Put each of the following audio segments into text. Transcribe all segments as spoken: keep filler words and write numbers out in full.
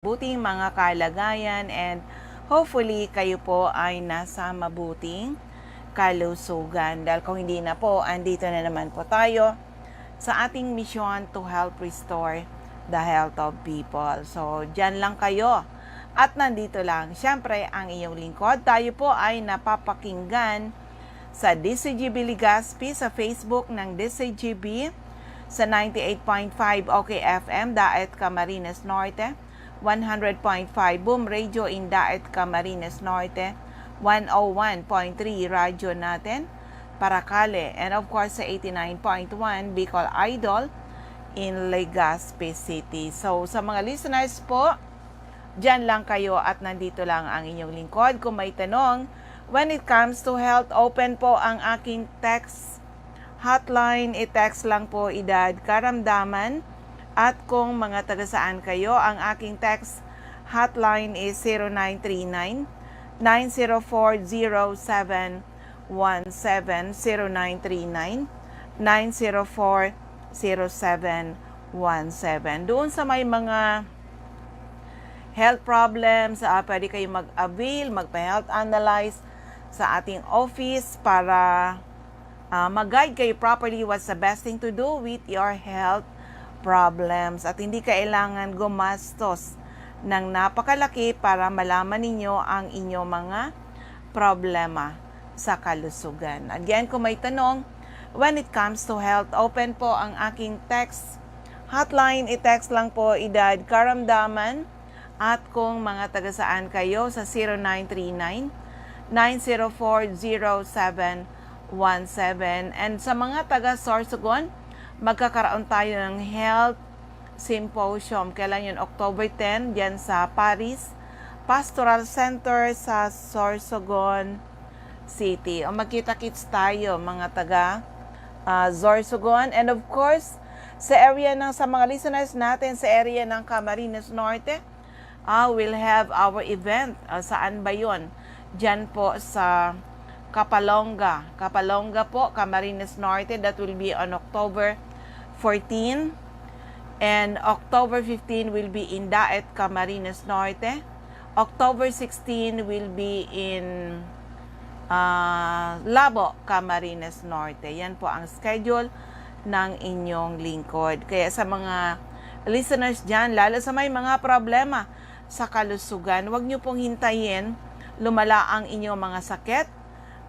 mabuting mga kalagayan, and hopefully kayo po ay nasa mabuting kalusugan. Dahil kung hindi na po, andito na naman po tayo sa ating misyon to help restore the health of people. So, dyan lang kayo. At nandito lang, siyempre, ang iyong lingkod. Tayo po ay napapakinggan sa D C G B Legazpi, sa Facebook ng D C G B, sa ninety-eight point five O K F M, Daet, Camarines Norte, one hundred point five Boom Radio in Daet, Camarines Norte, one oh one point three Radyo Natin, Paracale, and of course sa eighty-nine point one Bicol Idol in Legazpi City. So, sa mga listeners po, dyan lang kayo at nandito lang ang inyong lingkod. Kung may tanong, when it comes to health, open po ang aking text hotline. I-text lang po edad, karamdaman, at kung mga taga saan kayo. Ang aking text hotline is zero nine three nine, nine zero four, zero seven one seven, zero nine three nine, nine zero four, zero seven one seven. Doon sa may mga health problems, ah, pwede kayo mag-avail, magpa-health analyze sa ating office para, ah, mag-guide kayo properly what's the best thing to do with your health problems. At hindi kailangan gumastos ng napakalaki para malaman ninyo ang inyong mga problema sa kalusugan. Again, kung may tanong, when it comes to health, open po ang aking text hotline. I-text lang po edad, karamdaman, at kung mga taga saan kayo sa zero nine three nine, nine zero four, zero seven one seven. And sa mga taga Sorsogon, magkakaroon tayo ng health symposium. Kailan yun? October ten, dyan sa Paris Pastoral Center sa Sorsogon City. O, magkita-kits tayo, mga taga, ah, Sorsogon. And of course, sa area ng, sa mga listeners natin sa area ng Camarines Norte, ah, we'll have our event. Ah, saan ba yun? Diyan po sa Capalonga. Capalonga po, Camarines Norte. That will be on October fourteen. And October fifteen will be in Daet, Camarines Norte. October sixteen will be in, ah, Labo, Camarines Norte. Yan po ang schedule ng inyong lingkod. Kaya sa mga listeners dyan, lalo sa may mga problema sa kalusugan, huwag niyo pong hintayin lumala ang inyong mga sakit.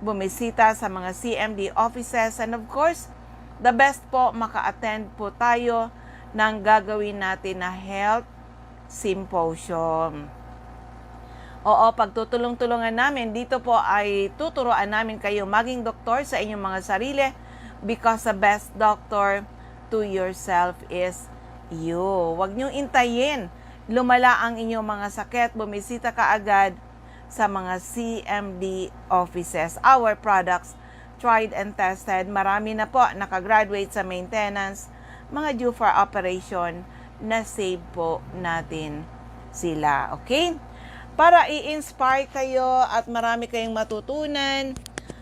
Bumisita sa mga C M D offices, and of course, the best po, maka-attend po tayo ng gagawin natin na health symposium. Oo, pagtutulong-tulungan namin. Dito po ay tuturuan namin kayo maging doktor sa inyong mga sarili, because the best doctor to yourself is you. Huwag niyong intayin lumala ang inyong mga sakit. Bumisita kaagad sa mga C M D offices. Our products, tried and tested. Marami na po nakagraduate sa maintenance, mga due for operation, na-save po natin sila. Okay? Para i-inspire kayo at marami kayong matutunan,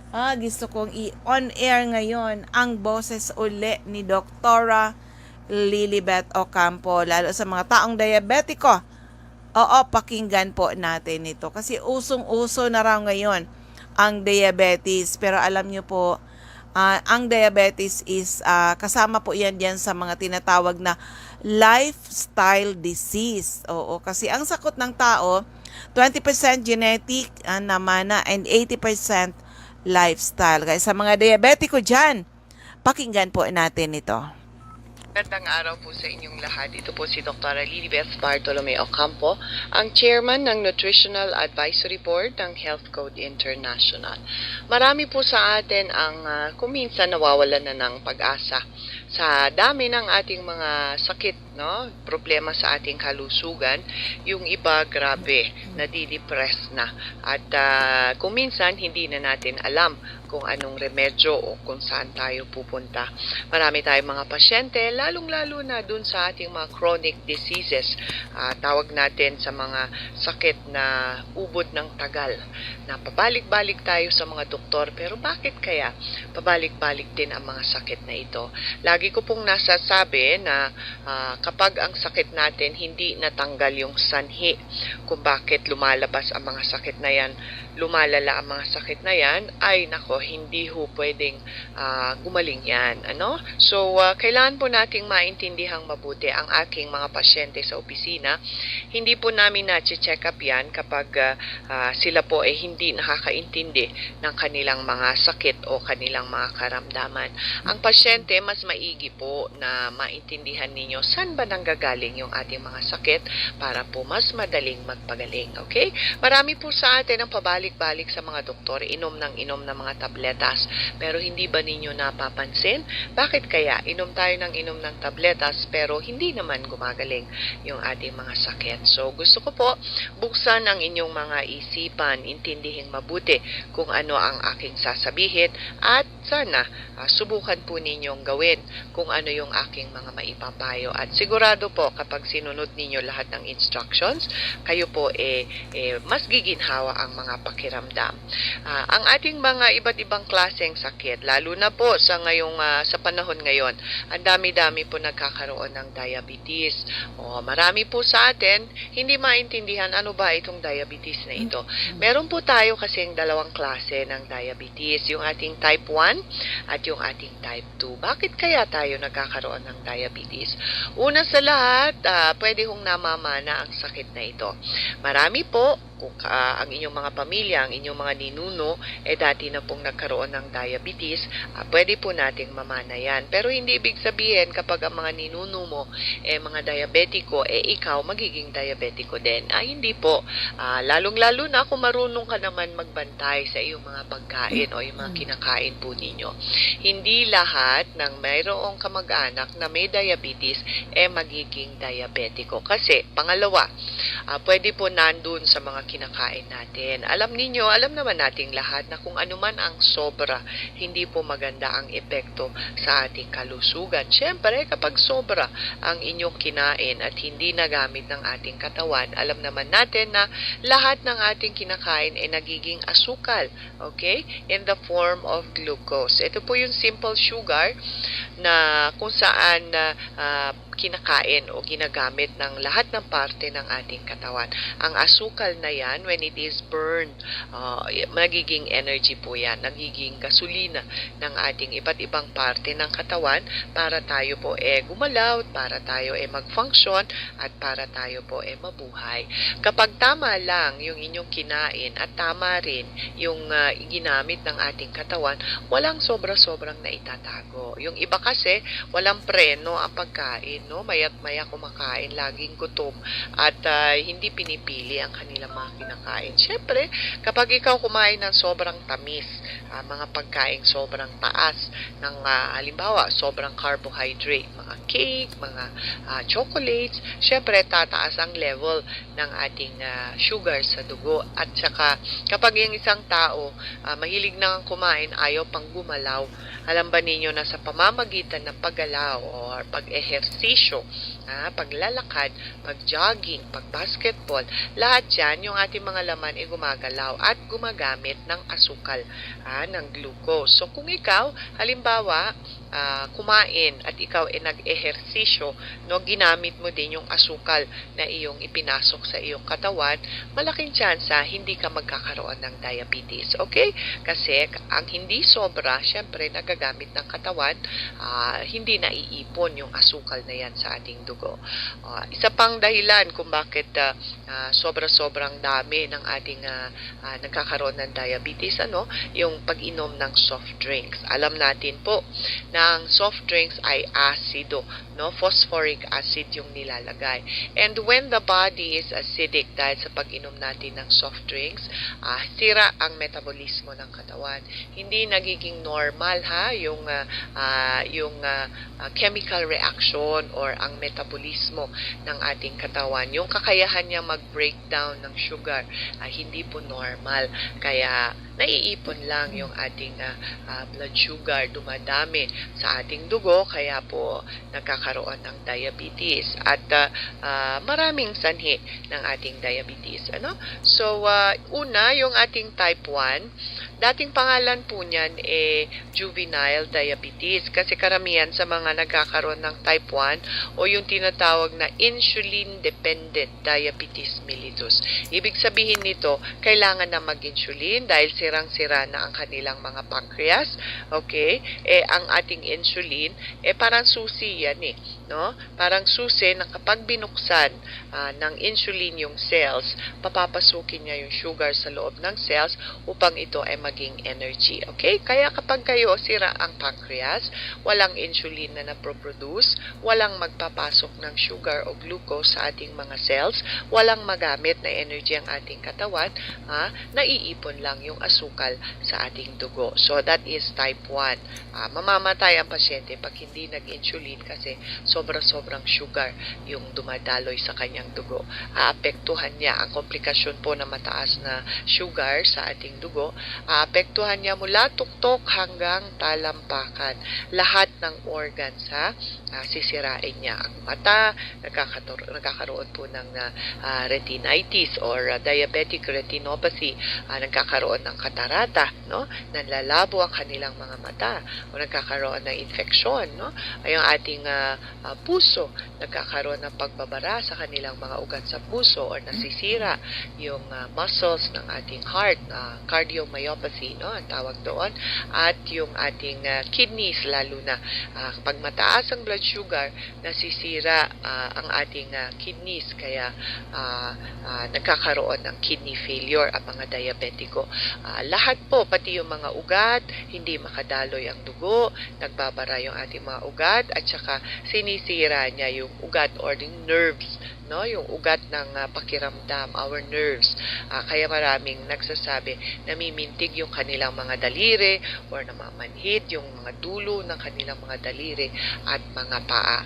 ah, gusto kong i-on air ngayon ang boses uli ni Doktora Lilibet Ocampo, lalo sa mga taong diabetiko. Oo, pakinggan po natin ito. Kasi usong-uso na raw ngayon ang diabetes. Pero alam nyo po, ah, ang diabetes is, ah, kasama po yan diyan sa mga tinatawag na lifestyle disease. Oo, kasi ang sakot ng tao, twenty percent genetic, ah, na mana, and eighty percent lifestyle. Kaya sa mga diabetiko dyan, pakinggan po natin ito. Magandang araw po sa inyong lahat. Ito po si Doktora Lilibeth Bartolome Ocampo, ang chairman ng Nutritional Advisory Board ng Health Code International. Marami po sa atin ang, ah, kuminsan nawawalan na ng pag-asa sa dami ng ating mga sakit, no? Problema sa ating kalusugan, yung iba grabe, nadidepress na. At, ah, kuminsan hindi na natin alam kung anong remedyo o kung saan tayo pupunta. Marami tayong mga pasyente, lalong-lalo na dun sa ating mga chronic diseases. Ah, tawag natin sa mga sakit na ubod ng tagal, na pabalik-balik tayo sa mga doktor. Pero bakit kaya pabalik-balik din ang mga sakit na ito? Lagi ko pong nasasabi na, ah, Kapag ang sakit natin hindi natanggal yung sanhi kung bakit lumalabas ang mga sakit na yan, lumalala ang mga sakit na yan, ay nako, hindi ho pwedeng ah, gumaling yan. Ano? So, ah, kailangan po nating maintindihang mabuti ang aking mga pasyente sa opisina. Hindi po namin na-check up yan kapag ah, ah, sila po ay hindi nakakaintindi ng kanilang mga sakit o kanilang mga karamdaman. Ang pasyente, mas maigi po na maintindihan ninyo saan ba nanggagaling yung ating mga sakit para po mas madaling magpagaling. Okay? Marami po sa atin ang pabalik-balik sa mga doktor, inom ng inom ng mga tabletas, pero hindi ba ninyo napapansin? Bakit kaya inom tayo ng inom ng tabletas pero hindi naman gumagaling yung ating mga sakit? So, gusto ko po buksan ang inyong mga isipan, intindihing mabuti kung ano ang aking sasabihin at sana ah, subukan po ninyong gawin kung ano yung aking mga maipapayo. At sigurado po, kapag sinunod ninyo lahat ng instructions, kayo po eh, eh mas giginhawa ang mga pakiramdam. Ah, ang ating mga iba't ibang klaseng sakit, lalo na po sa ngayong ah, sa panahon ngayon, ang dami-dami po nagkakaroon ng diabetes. O, marami po sa atin hindi maintindihan ano ba itong diabetes na ito. Meron po tayo kasing dalawang klase ng diabetes, yung ating type one at yung ating type two. Bakit kaya tayo nagkakaroon ng diabetes? Una sa lahat, ah, pwede hong namamana ang sakit na ito. Marami po, kung ah, ang inyong mga pamilya, ang inyong mga ninuno, eh dati na pong nagkaroon ng diabetes, ah, pwede po nating mamana yan. Pero hindi ibig sabihin kapag ang mga ninuno mo eh mga diabetiko, eh ikaw magiging diabetiko din. Ah, hindi po. Ah, lalong-lalo na kung marunong ka naman magbantay sa iyong mga pagkain o yung mga kinakain po ninyo. Hindi lahat ng mayroong kamag-anak na may diabetes eh magiging diabetiko. Kasi, pangalawa, ah, pwede po nandun sa mga kinakain natin. Alam ninyo, alam naman nating lahat na kung anuman ang sobra, hindi po maganda ang epekto sa ating kalusugan. Siyempre, kapag sobra ang inyong kinain at hindi nagamit ng ating katawan, alam naman natin na lahat ng ating kinakain ay nagiging asukal, okay, in the form of glucose. Ito po yung simple sugar na kung saan na ah, kinakain o ginagamit ng lahat ng parte ng ating katawan. Ang asukal na yan, when it is burned, ah, nagiging energy po yan, nagiging gasolina ng ating iba't ibang parte ng katawan para tayo po eh gumalaw, para tayo eh mag-function, at para tayo po eh mabuhay. Kapag tama lang yung inyong kinain at tama rin yung ah, ginamit ng ating katawan, walang sobra-sobrang naitatago. Yung iba kasi, walang preno ang pagkain, no? Maya't maya kumakain, laging gutom, at ah, hindi pinipili ang kanilang mga kinakain. Siyempre, kapag ikaw kumain ng sobrang tamis, ah, mga pagkaing sobrang taas ng, ah, halimbawa, sobrang carbohydrate, mga cake, mga ah, chocolates, siyempre tataas ang level ng ating ah, sugar sa dugo. At saka, kapag yung isang tao ah, mahilig na kumain, ayaw pang gumalaw, alam ba ninyo na sa pamamagitan ng paggalaw or pag-ehersisyo, ah, paglalakad, pag-jogging, pag-basketball, lahat yan, yung ating mga laman ay gumagalaw at gumagamit ng asukal, ah, ng glucose. So kung ikaw, halimbawa, ah, kumain at ikaw ay nag-ehersisyo, no, ginamit mo din yung asukal na iyong ipinasok sa iyong katawan, malaking tsansa hindi ka magkakaroon ng diabetes. Okay? Kasi ang hindi sobra, syempre, nagagamit ng katawan, ah, hindi naiipon yung asukal na yan sa ating dugo. Ah, isa pang dahilan kung bakit ah, ah, sobra-sobrang dami ng ating ah, ah, nagkakaroon ng diabetes, ano, yung pag-inom ng soft drinks. Alam natin po na ang soft drinks ay asido, no? Phosphoric acid yung nilalagay. And when the body is acidic dahil sa pag-inom natin ng soft drinks, ah, sira ang metabolismo ng katawan. Hindi nagiging normal, ha, yung ah, ah, yung ah, ah, chemical reaction or ang metabolismo ng ating katawan. Yung kakayahan niya mag-breakdown ng sugar, ah, hindi po normal. Kaya naiipon lang yung ating ah, ah, blood sugar, dumadami sa ating dugo, kaya po nagkakaroon ng diabetes. At ah, ah, maraming sanhi ng ating diabetes. Ano? So, ah, una, yung ating type one, Dating pangalan po niyan, eh, juvenile diabetes kasi karamihan sa mga nagkakaroon ng type one o yung tinatawag na insulin-dependent diabetes mellitus. Ibig sabihin nito, kailangan na mag-insulin dahil sirang-sira na ang kanilang mga pancreas. Okay? Eh, ang ating insulin, eh, parang susi yan eh. No? Parang susi na kapag binuksan ah, ng insulin yung cells, papapasukin niya yung sugar sa loob ng cells upang ito ay maging energy. Okay? Kaya kapag kayo sira ang pancreas, walang insulin na naproproduce, walang magpapasok ng sugar o glucose sa ating mga cells, walang magamit na energy ang ating katawan, ah, naiipon lang yung asukal sa ating dugo. So that is type one. Ah, mamamatay ang pasyente pag hindi nag-insulin kasi sobra-sobrang sugar yung dumadaloy sa kanyang dugo. Aapektuhan niya ang komplikasyon po na mataas na sugar sa ating dugo. Aapektuhan niya mula tuktok hanggang talampakan. Lahat ng organs, ha, ah, sisirain niya. Ang mata, nagkakator- nagkakaroon po ng ah, ah, retinitis or ah, diabetic retinopathy, ah, nagkakaroon ng katarata, no? Nanlalabo ang kanilang mga mata o nagkakaroon ng infeksyon, no? Ay ang ating ah, ah, puso, nagkakaroon ng pagbabara sa kanilang mga ugat sa puso or nasisira yung ah, muscles ng ating heart, ah, cardiomyopathy, no? Ang tawag doon, at yung ating ah, kidneys, lalo na ah, pag mataas ang blood sugar, nasisira ah, ang ating ah, kidneys, kaya ah, ah, nagkakaroon ng kidney failure ang mga diabetiko. Ah, lahat po, pati yung mga ugat, hindi makadaloy ang dugo, nagbabara yung ating mga ugat, at saka sinisira niya yung ugat or yung nerves, no? Yung ugat ng ah, pakiramdam, our nerves. Ah, kaya maraming nagsasabi, namimintig yung kanilang mga daliri or namamanhid yung mga dulo ng kanilang mga daliri at mga paa.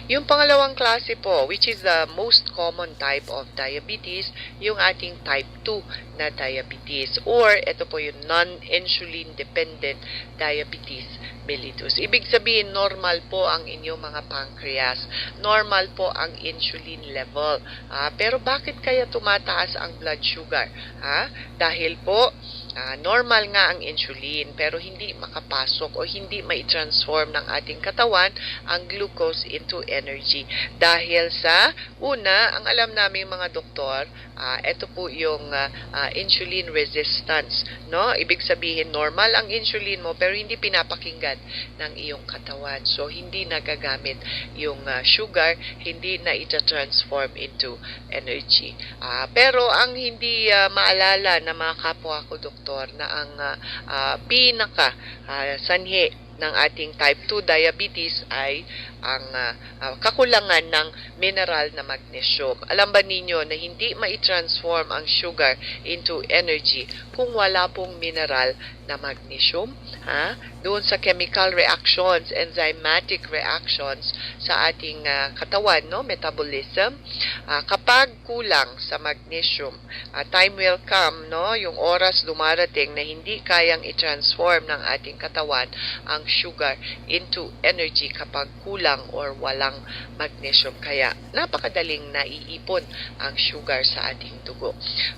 Yung pangalawang klase po, which is the most common type of diabetes, yung ating type two na diabetes, or ito po yung non-insulin dependent diabetes mellitus. Ibig sabihin, normal po ang inyong mga pancreas, normal po ang insulin level. Ah, pero bakit kaya tumataas ang blood sugar? Ah, dahil po ah, normal nga ang insulin, pero hindi makapasok o hindi mai-transform ng ating katawan ang glucose into energy. Dahil sa, una, ang alam naming mga doktor, ah, ito po yung ah, ah, insulin resistance, no? Ibig sabihin, normal ang insulin mo, pero hindi pinapakinggan ng iyong katawan. So, hindi nagagamit yung ah, sugar, hindi na ita-transform into energy. Ah, pero ang hindi ah, maalala ng mga kapwa ko doktor na ang ah, ah, pinaka ah, sanhi ng ating type two diabetes ay ang ah, ah, kakulangan ng mineral na magnesium. Alam ba ninyo na hindi mai-transform ang sugar into energy kung wala pong mineral na magnesium? Ha? Doon sa chemical reactions, enzymatic reactions sa ating ah, katawan, no, metabolism, ah, kapag kulang sa magnesium, ah, time will come, no, yung oras dumarating na hindi kayang i-transform ng ating katawan ang sugar into energy kapag kulang or walang magnesium. Kaya napakadaling naiipon ang sugar sa ating dugo.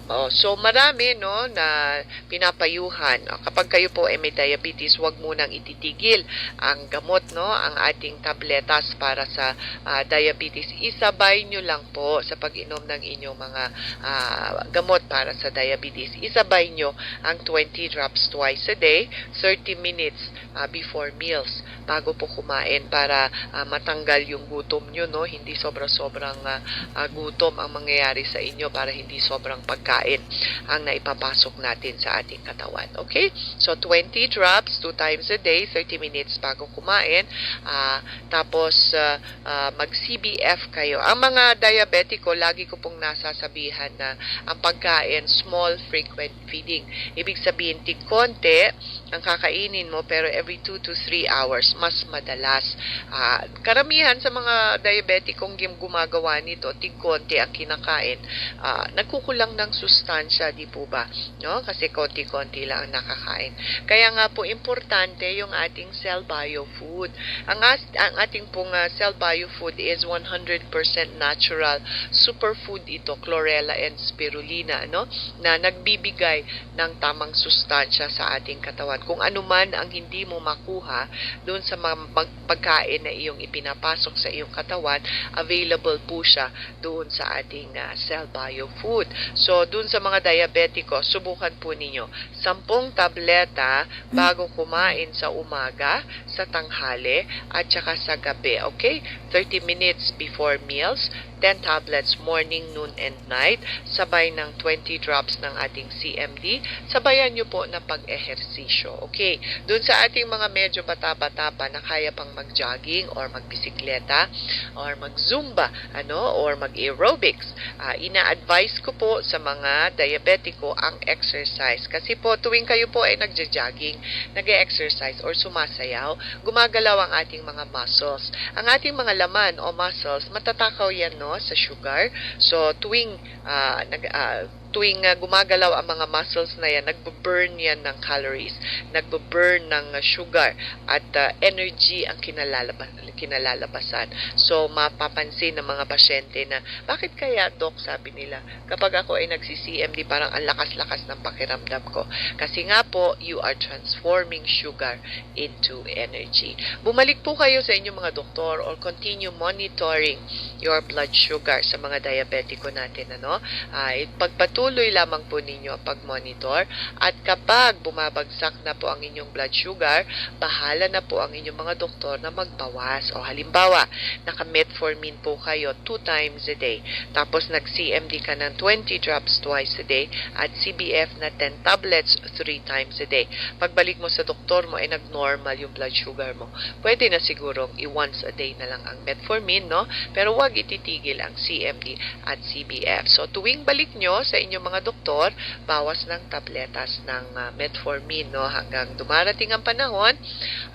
Oh, so marami, no, na pinapayuhan. Ah, kapag kayo po ay may diabetes, huwag munang ititigil ang gamot, no, ang ating tabletas para sa ah, diabetes. Isabay nyo lang po sa pag-inom ng inyong mga ah, gamot para sa diabetes. Isabay nyo ang twenty drops twice a day, thirty minutes ah, before meals, bago po kumain, para ah, matanggal yung gutom nyo, no? Hindi sobra-sobrang ah, ah, gutom ang mangyayari sa inyo, para hindi sobrang pagkain ang naipapasok natin sa ating katawan. Okay? So, twenty drops two times a day, thirty minutes bago kumain. Ah, tapos, ah, ah, mag-C B F kayo. Ang mga diabetiko, lagi ko pong nasasabihan na ang pagkain, small, frequent feeding. Ibig sabihin, tig konti ang kakainin mo, pero every every two to three hours, mas madalas. Ah, karamihan sa mga diabetikong gim-, gumagawa nito, tig-konti ang kinakain, ah, nagkukulang ng sustansya, di po ba? No? Kasi konti-konti lang ang nakakain. Kaya nga po, importante yung ating cell bio food. Ang as-, ang ating pong, ah, cell bio food is one hundred percent natural superfood ito, chlorella and spirulina, no? Na nagbibigay ng tamang sustansya sa ating katawan. Kung ano man ang hindi mo makuha doon sa mga mag-, pagkain na iyong ipinapasok sa iyong katawan, available po siya doon sa ating, ah, cell bio food. So, doon sa mga diabetiko, subukan po ninyo. Sampung tableta bago kumain sa umaga, sa tanghali, at saka sa gabi. Okay? Thirty minutes before meals, ten tablets morning, noon, and night, sabay ng twenty drops ng ating C M D. Sabayan nyo po na pag-ehersisyo. Okay, dun sa ating mga medyo bata-bata pa na kaya pang mag-jogging or magbisikleta or mag-zumba, ano, or mag-aerobics, ah, ina-advise ko po sa mga diabetiko ang exercise. Kasi po, tuwing kayo po ay nagja-jogging, nag-e-exercise, or sumasayaw, gumagalaw ang ating mga muscles. Ang ating mga laman o muscles, matatakaw yan, no, sa sugar. So, tuwing, ah, nag-, ah, tuwing, ah, gumagalaw ang mga muscles na yan, nagbo-burn yan ng calories, nagbo-burn ng, ah, sugar, at, ah, energy ang kinalalaban-, kinalalabasan. So, mapapansin ng mga pasyente na, "Bakit kaya, Doc?" sabi nila, "Kapag ako ay nagsi-C M D, parang ang lakas-lakas ng pakiramdam ko." Kasi nga po, you are transforming sugar into energy. Bumalik po kayo sa inyong mga doktor or continue monitoring your blood sugar sa mga diabetiko natin, ano? Ah, pagpatuloy lamang po ninyo ang pag-monitor, at kapag bumabagsak na po ang inyong blood sugar, bahala na po ang inyong mga doktor na magbawas. O halimbawa, naka-metformin po kayo two times a day, tapos nag-C M D ka ng twenty drops twice a day at C B F na ten tablets three times a day. Pagbalik mo sa doktor mo, eh, nag-normal yung blood sugar mo. Pwede na sigurong i-once a day na lang ang metformin, no? Pero wag ititigil ang C M D at C B F. So, tuwing balik nyo sa inyong mga doktor, bawas ng tabletas ng, ah, metformin, no? Hanggang dumarating ang panahon,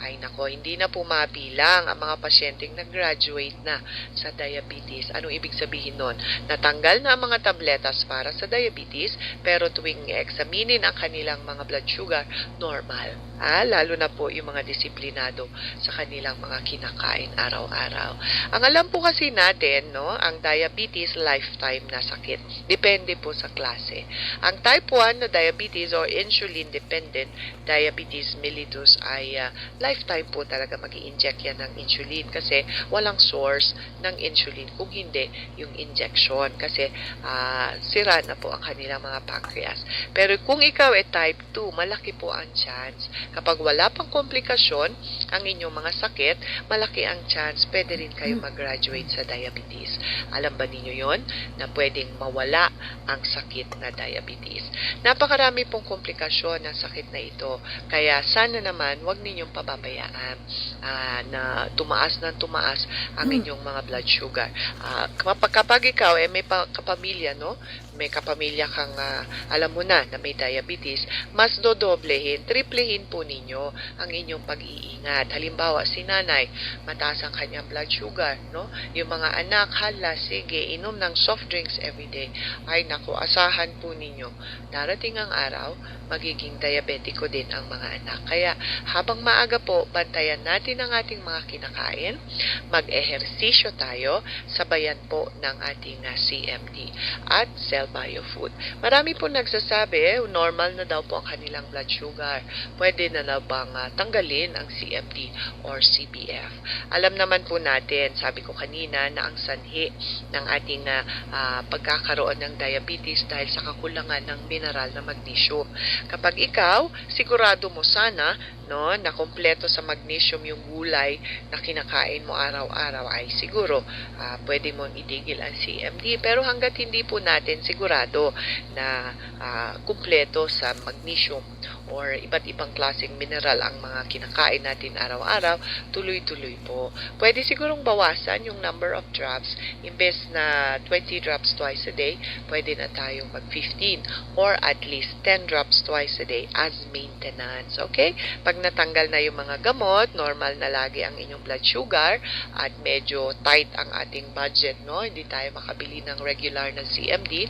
ay nako, hindi na po mabilang ang mga pasyenteng nag-graduate na sa diabetes. Anong ibig sabihin nun? Natanggal na ang mga tabletas para sa diabetes, pero tuwing examinin ang kanilang mga blood sugar, normal. Ah, lalo na po yung mga disiplinado sa kanilang mga kinakain araw-araw. Ang alam po kasi natin, no, ang diabetes lifetime na sakit. Depende po sa klase. Ang type one na diabetes or insulin-dependent diabetes mellitus ay, ah, lifetime po talaga mag-i-inject yan ng insulin kasi walang source ng insulin kung hindi yung injection kasi, ah, sira na po ang kanilang mga pancreas. Pero kung ikaw ay type two, malaki po ang chance. Kapag wala pang komplikasyon ang inyong mga sakit, malaki ang chance pwede rin kayo mag-graduate sa diabetes. Alam ba ninyo yon na pwedeng mawala ang sakit na diabetes? Napakarami pong komplikasyon ng sakit na ito, kaya sana naman wag ninyong pababayaan, ah, na tumaas ng tumaas ang inyong mga blood sugar. Ah, kapag, kapag ikaw, eh, may pa-, kapamilya, no? May kapamilya kang, ah, alam mo na, na may diabetes, mas dodoblehin, triplehin po ninyo ang inyong pag-iingat. Halimbawa, si nanay, mataas ang kanyang blood sugar, no? Yung mga anak, hala, sige, inom ng soft drinks everyday. Ay, naku, asahan po ninyo, darating ang araw, magiging diabetiko din ang mga anak. Kaya, habang maaga po, bantayan natin ang ating mga kinakain, mag-ehersisyo tayo, sabayan po ng ating, ah, C M D at cell bio food. Marami po nagsasabi, normal na daw po ang kanilang blood sugar. Pwede na daw bang, ah, tanggalin ang C M D or C B F? Alam naman po natin, sabi ko kanina, na ang sanhi ng ating, ah, ah, pagkakaroon ng diabetes dahil sa kakulangan ng mineral na magnesium. Kapag ikaw, sigurado mo sana, no, na kompleto sa magnesium yung gulay na kinakain mo araw-araw, ay siguro, ah, pwede mong itigil ang C M D. Pero hanggat hindi po natin sigurado na, ah, kumpleto sa magnesium or iba't ibang klaseng mineral ang mga kinakain natin araw-araw, tuloy-tuloy po. Pwede sigurong bawasan yung number of drops. Imbes na twenty drops twice a day, pwede na tayong mag fifteen or at least ten drops twice a day as maintenance. Okay? Pag natanggal na yung mga gamot, normal na lagi ang inyong blood sugar at medyo tight ang ating budget, no? Hindi tayo makabili ng regular na C M D.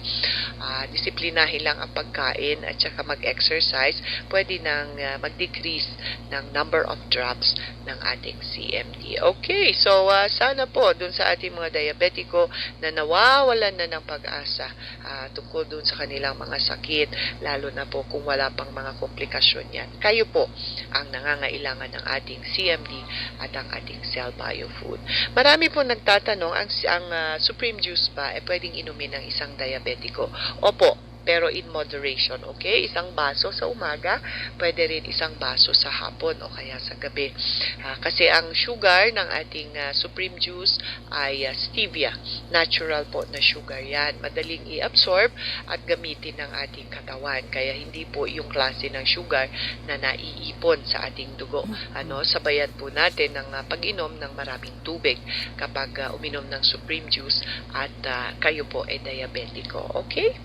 Ah, disiplinahin lang ang pagkain at saka mag-exercise. Pwede nang, ah, mag-decrease ng number of drops ng ating C M D. Okay, so, ah, sana po dun sa ating mga diabetiko na nawawalan na ng pag-asa, ah, tungkol dun sa kanilang mga sakit, lalo na po kung wala pang mga komplikasyon yan. Kayo po ang nangangailangan ng ating C M D at ang ating Cell Bio Food. Marami po nagtatanong, ang, ang, ah, Supreme Juice ba, eh, pwedeng inumin ng isang diabetiko? Opo, pero in moderation, okay? Isang baso sa umaga, pwede rin isang baso sa hapon o kaya sa gabi. Ah, kasi ang sugar ng ating, ah, Supreme Juice ay, ah, stevia. Natural po na sugar yan. Madaling i-absorb at gamitin ng ating katawan. Kaya hindi po yung klase ng sugar na naiipon sa ating dugo. Ano, sabayan po natin ng, ah, pag-inom ng maraming tubig kapag, ah, uminom ng Supreme Juice at, ah, kayo po ay diabetiko. Okay?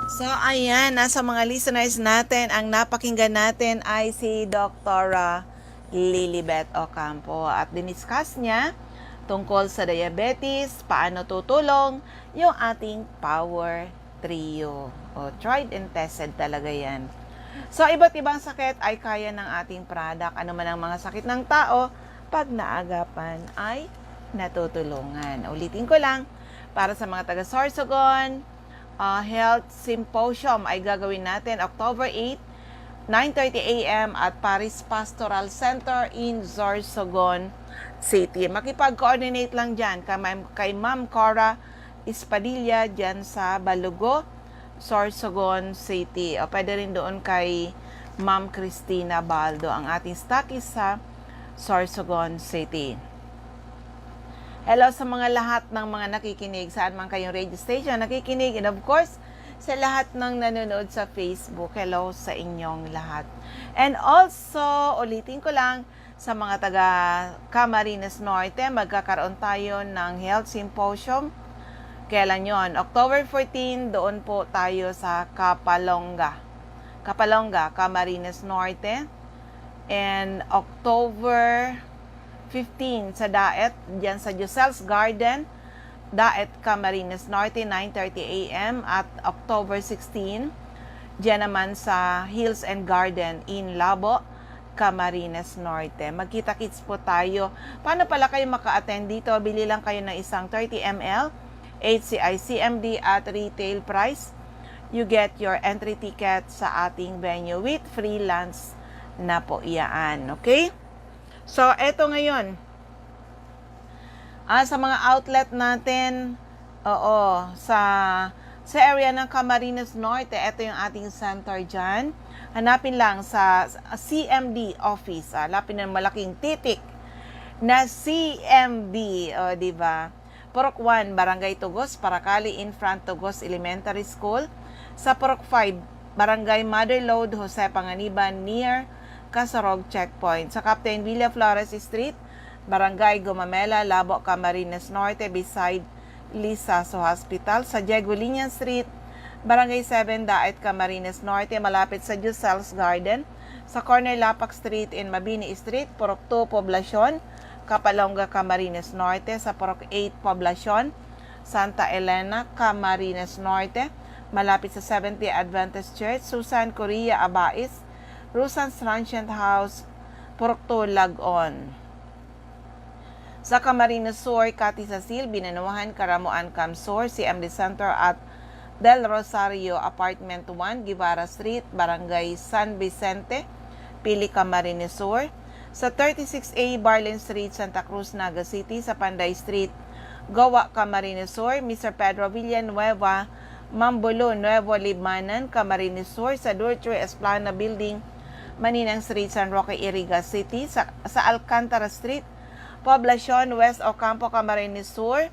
So, ayan, nasa mga listeners natin, ang napakinggan natin ay si Doktora Lilibet Ocampo. At diniscuss niya tungkol sa diabetes, paano tutulong yung ating Power Trio. O, tried and tested talaga yan. So, iba't ibang sakit ay kaya ng ating product. Ano man ang mga sakit ng tao, pag naagapan ay natutulungan. Ulitin ko lang, para sa mga taga Sorsogon, ah, Health Symposium ay gagawin natin October eight, nine thirty a m at Paris Pastoral Center in Sorsogon City. Makipag-coordinate lang dyan kay Ma'am, kay Ma'am Cora Espadilla dyan sa Balugo, Sorsogon City. O pwede rin doon kay Ma'am Christina Baldo, ang ating stockist sa Sorsogon City. Hello sa mga lahat ng mga nakikinig, saan man kayong radio station nakikinig, and of course, sa lahat ng nanonood sa Facebook, hello sa inyong lahat. And also, ulitin ko lang, sa mga taga Camarines Norte, magkakaroon tayo ng Health Symposium. Kailan yon? October fourteen, doon po tayo sa Capalonga. Capalonga, Camarines Norte. And October fifteen sa Daet, dyan sa Giselles Garden, Daet, Camarines Norte, nine thirty a m, at October sixteen, dyan naman sa Hills and Garden in Labo, Camarines Norte. Magkita-kits po tayo. Paano pala kayo maka-attend dito? Bili lang kayo ng isang thirty M L, H C I C M D at retail price. You get your entry ticket sa ating venue with free lunch na po iyaan. Okay? So, eto ngayon. Ah, sa mga outlet natin, oo, sa, sa area ng Camarines Norte, eto yung ating center dyan. Hanapin lang sa C M D office. Ah, hanapin ang malaking titik na C M D. O, di ba? Purok one, Barangay Tugos, Paracali, in front Tugos Elementary School. Sa Purok five, Barangay Mother Lode, Jose Panganiban, near Casorog Checkpoint. Sa Captain Villaflores Street, Barangay Gumamela, Labo, Camarines Norte, beside Lizaso Hospital. Sa Diego Liñan Street, Barangay seven, Daet, Camarines Norte, malapit sa Giselles Garden. Sa corner Lapak Street and Mabini Street, Purok two, Poblacion, Capalonga, Camarines Norte. Sa Purok eight, Poblacion, Santa Elena, Camarines Norte, malapit sa Seventh-day Adventist Church, Susan Correa Abais, Rosan's Transient House, Purok two, Lag'on. Sa Camarines Sur, Cathy Cecil, Binanuahan, Caramoan, CamSur, C M D Center at Del Rosario, Apartment one, Guevara Street, Barangay San Vicente, Pili, Camarines Sur. Sa thirty-six A Barlin Street, Santa Cruz, Naga City, sa Panday Street, Gowa, Camarines Sur, Mister Pedro Villanueva, Mambolo, Nuevo Libmanan, Camarines Sur, sa Dortruy Esplana Building, Maninang Street, San Roque, Iriga City, sa, sa Alcantara Street, Poblacion, West Ocampo, Camarines Sur,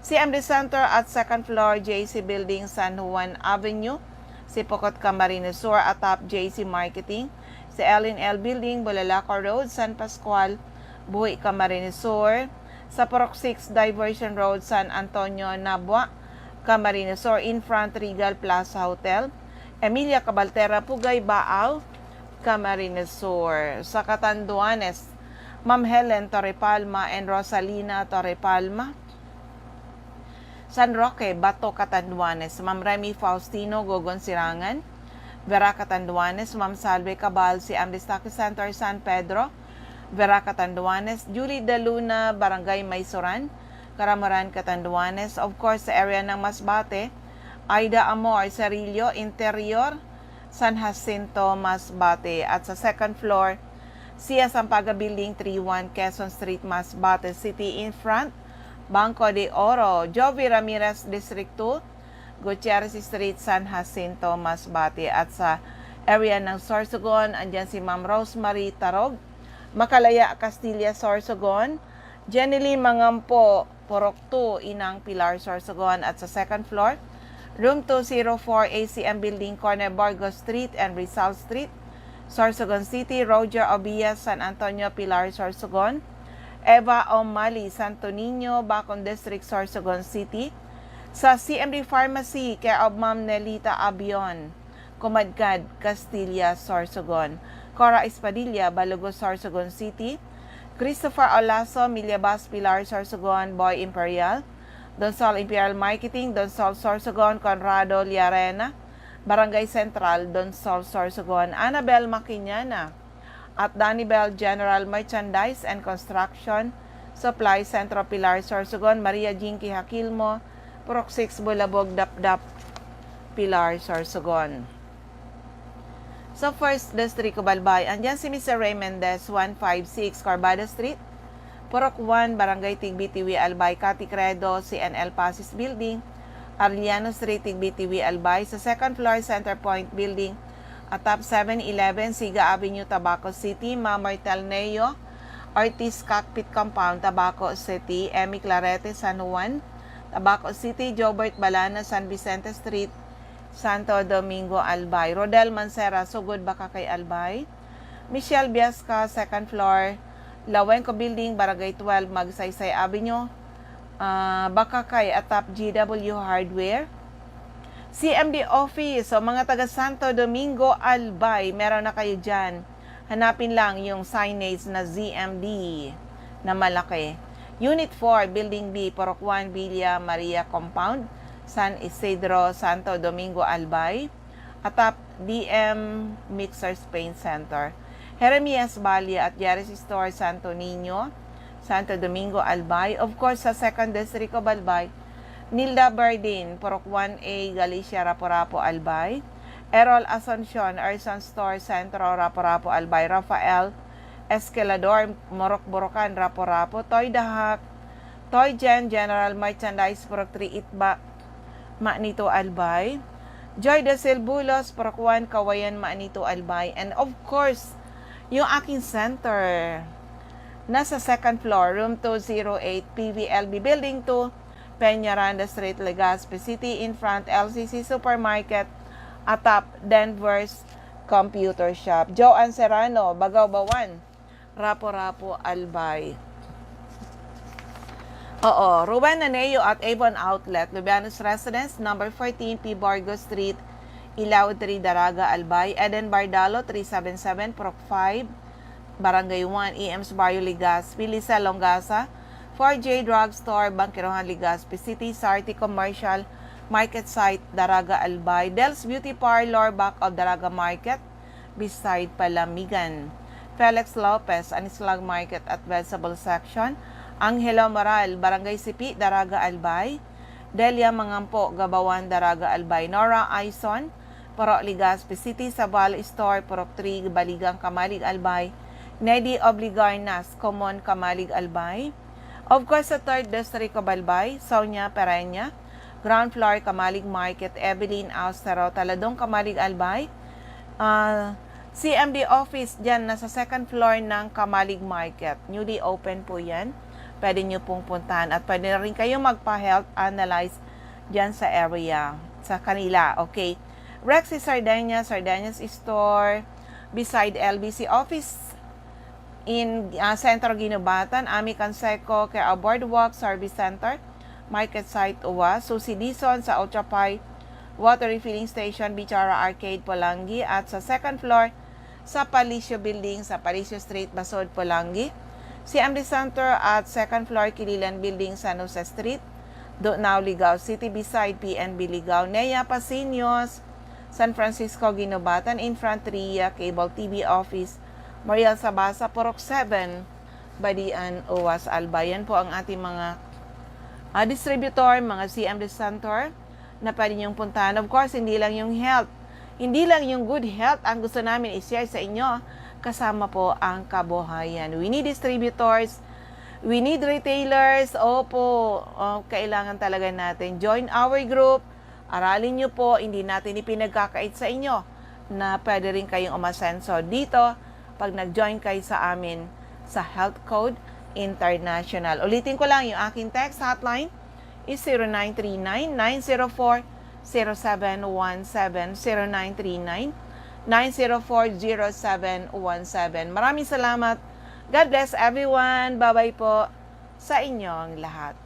C M D Center at second floor, J C Building, San Juan Avenue, Sipocot, Camarines Sur, atap J C Marketing, sa L and L Building, Bulalaco Road, San Pascual, Buhi, Camarines Sur, sa Purok six Diversion Road, San Antonio, Nabua, Camarines Sur, in front Regal Plaza Hotel, Emilia Cabaltera, Pugay, Baao, Camarines Sur. Sa Catanduanes, Ma'am Helen Torrepalma and Rosalina Torrepalma. San Roque, Bato, Catanduanes, Ma'am Remy Faustino, Gogon, Sirangan, Vera, Catanduanes, Ma'am Salve Cabal, C M D Stockings Center, San Pedro, Vera, Catanduanes, Julie De Luna, Barangay Maysoran, Caramoran, Catanduanes, of course, sa area ng Masbate, Aida Amor, Cerillo, Interior, San Jacinto, Masbate, at sa second floor, Sia Sampaga Building, three one Quezon Street, Masbate City, in front, Banco de Oro, Jovi Ramirez, District two, Gutierrez Street, San Jacinto, Masbate, at sa area ng Sorsogon, andyan si Ma'am Rosemary Tarog, Makalaya, Castilla, Sorsogon, Jenny Lee Mangampo, Purok two, Inang Pilar, Sorsogon, at sa second floor, Room two zero four A C M Building, corner Burgos Street and Rizal Street, Sorsogon City, Roger Obias, San Antonio, Pilar, Sorsogon, Eva O'Malley, Santo Niño, Bacon District, Sorsogon City, sa C M D Pharmacy, care of Ma'am Nelita Abion, Kumadkad, Castilla, Sorsogon, Cora Espadilla, Balugos, Sorsogon City, Christopher Olaso, Millabas, Pilar, Sorsogon, Boy Imperial, Donsol Imperial Marketing, Donsol, Sorsogon, Conrado Llarena, Barangay Central, Donsol, Sorsogon, Annabel Maquiñana, at Danibel General Merchandise and Construction Supply, Centro Pilar, Sorsogon, Maria Jinky Hakilmo, Purok six, Bulabog, Dapdap, Pilar, Sorsogon. Sa First District of Albay, andyan si Mister Ray Mendez, one five six Corbada Street, Purok one, Barangay Tigbitiwi, Albay, Cathy Credo, C N L Pasis Building, Arellano Street, Tigbitiwi, Albay, sa second floor, Center Point Building, atap Seven Eleven, Siga Avenue, Tabaco City, Ma Martel Neo, Ortiz Cockpit Compound, Tabaco City, Emmy Clarete, San Juan, Tabaco City, Jobert Balana, San Vicente Street, Santo Domingo, Albay. Rodel Mancera, sugod Bacacay, Albay. Michelle Biasca, second floor, Lawenco Building, Barangay twelve, Magsaysay Avenue, ah, Bacacay, atap G W Hardware. C M D Office, so mga taga Santo Domingo, Albay, meron na kayo dyan. Hanapin lang yung signage na Z M D na malaki. Unit four, Building B, Purok one, Villa Maria Compound, San Isidro, Santo Domingo, Albay. Atap D M Mixers Paint Center. Jeremias Valle at Jerry's Store, Santo Niño, Santo Domingo, Albay. Of course, sa Second District of Albay, Nilda Berdin, Purok one A, Galicia, Rapu-Rapu, Albay. Errol Asuncion, Erson Store, Centro, Rapu-Rapu, Albay. Rafael Escalador, Morocco, Borocan, Rapu-Rapu. Toy Dahak, Toy Gen, General Merchandise, Purok three, Itba, Manito, Albay. Joy de Silbulos, Purok one, Kawayan, Manito, Albay. And of course, yung aking center, nasa second floor, room two zero eight, P V L B Building two, Peñaranda Street, Legazpi City, in front L C C Supermarket, atap Denver's Computer Shop. Joanne Serrano, Bagao Bawan, Rapu-Rapu, Albay. Oo, Ruben Naneo at Avon Outlet, Lubianos Residence, number fourteen P Borgo Street, Ilao three, Daraga, Albay. Eden Bardalo, three seven seven, Purok five, Barangay one, E M's Barrio, Legazpi. Lisa Longasa, four J Drugstore, Bangkirohan, Legazpi City. Sarti Commercial Market Site, Daraga, Albay. Del's Beauty Parlor, back of Daraga Market, beside Palamigan. Felix Lopez, Anislag Market at Vegetable Section. Angelo Moral, Barangay Sipi, Daraga, Albay. Delia Mangampo, Gabawan, Daraga, Albay. Nora Aison, Purok Legazpi City. Sabal Store, Purok three, Baligang, Camalig, Albay. Nedi Obligarnas, Comon, Camalig, Albay. Of course, sa Third District of Albay, Sonia Pereña, ground floor, Camalig Market. Evelyn Austero, Taladong, Camalig, Albay. Ah, C M D office dyan, nasa second floor ng Camalig Market. Newly open po yan. pwede nyo pong puntahan at pwede na rin kayo magpa-health analyze dyan sa area, sa kanila. Okay. Rexy Sardeñas, Sardeñas Store, beside L B C office in, ah, Centro Guinobatan, Ami Canseco, Care of Boardwalk Service Center, Market Site Uwa, Susi Dizon sa Ochapai, Water Refilling Station, Bichara Arcade, Polangui, at sa second floor sa Palicio Building sa Palicio Street, Basod, Polangui, C M D Center at second floor, Kililan Building, San Jose Street, Dunao, Ligao City, beside P N B Ligao, Nea Pasiños, San Francisco Guinobatan, in front Ria Cable T V Office, Moriel Sabasa, Purok seven, Badian, Uwas, Alba. Yan po ang ating mga, ah, distributor, mga C M D Center na pwede niyong puntahan. Of course, hindi lang yung health. Hindi lang yung good health ang gusto namin i-share sa inyo, kasama po ang kabuhayan. We need distributors, we need retailers. Opo, oh, kailangan talaga natin. Join our group. Aralin niyo po, hindi natin ipinagkakait sa inyo na pwede rin kayong umasenso dito pag nag-join kayo sa amin sa Health Code International. Ulitin ko lang, yung aking text hotline is zero nine three nine, nine zero four, zero seven one seven, zero nine three nine, nine zero four, zero seven one seven. Maraming salamat. God bless everyone. Bye-bye po sa inyong lahat.